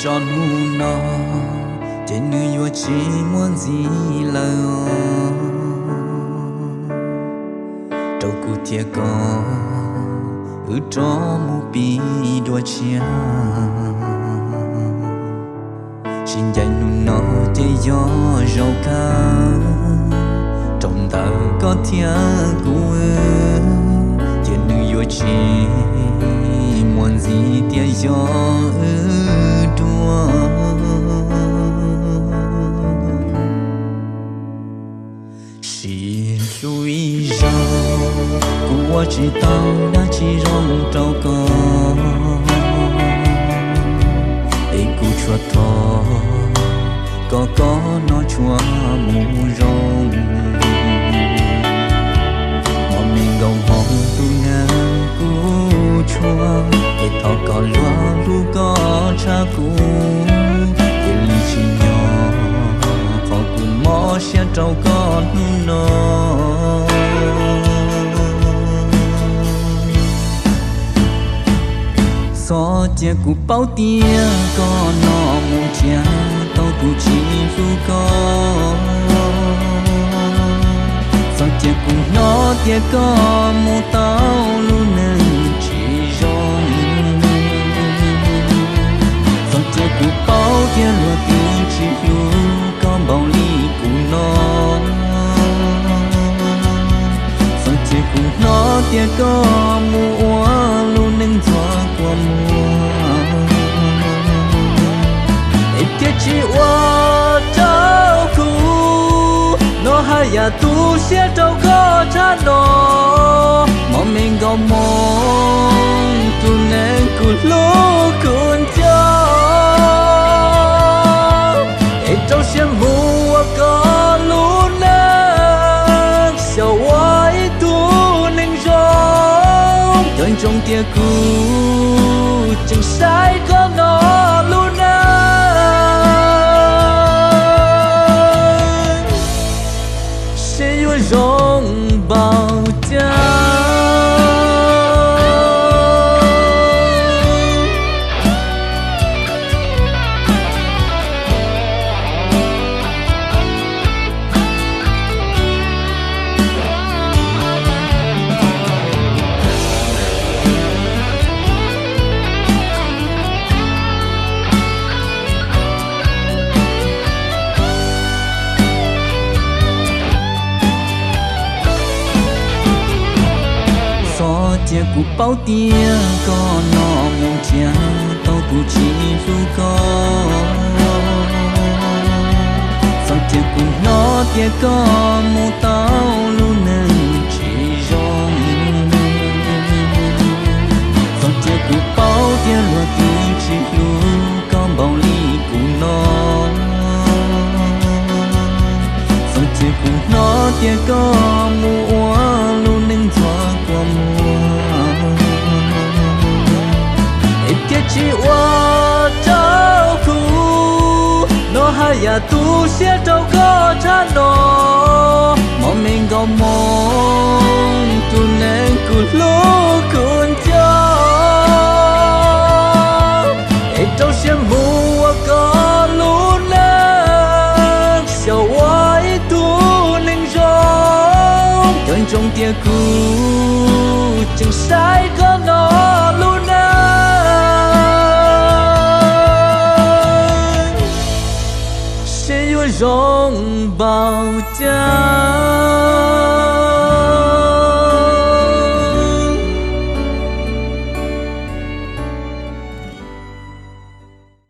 Txog hnub no ces nws yuav tsis muaj ntxiv lawm os. Rau kuv thiab koj, wb rov mus pib dua tshiab. Sib ncaim hnub no ces yog zaum kawg, rau ntawm koj thiab kuv wb, ces nws yuav tsis muaj ntxiv tias yog wb dua. Sim hlub ib zaug, kuv ua tsis tau dab tsi zoo rau koj, es kuv tsuas thov kom koj noj tshuaj mus zoo. Hmo me nkaus hmo tus neeg kuv tshuaj, es thov kom luag hlub koj tshaj kuv, cia li tsim nyog qhov kuv mob siab rau koj hnub no. Txhob cia kuv paub tias koj noj mus nrhiav tau tus tsis hlub koj. Txhob cia kuv hnov tias koj mus tau lub neej tsis zoo. Txhob cia kuv paub tias luag twb tsis hlub koj npaum li kuv no. Txhob cia kuv hnov tias koj mus ua lub neej ntxhua kua muag, es thiaj tsis ua rau kuv noj haj yam tu siab rau koj tshaj no. Hmo me nkaus hmo tus neeg kuv hlub kuv nco, es rau siab mus ua koj lub neej, xyaum ua ib tug neeg zoo. Nco ntsoov tias kuv tseem saib koj no lub neej, seb yuav zoo npaum cas. Txhob cia kuv paub tias koj noj mus nrhiav tau tus tsis hlub koj. Txhob cia kuv hnov tias koj mus tau lub neej tsis zoo. Txhob cia kuv paub tias luag twb tsis hlub koj npaum li kuv no. Txhob cia kuv hnov tias koj mus ua lub neej ntxhua kua muag, es thiaj tsis ua rau kuv noj haj yam tu siab rau koj tshaj no. Hmo me nkaus hmo tus neeg kuv hlub kuv nco, es rau siab mus ua koj lub neej, xyaum ua ib tug neeg zoo. Nco ntsoov tias kuv tseem saib koj no lub neej, seb yuav zoo npaum cas.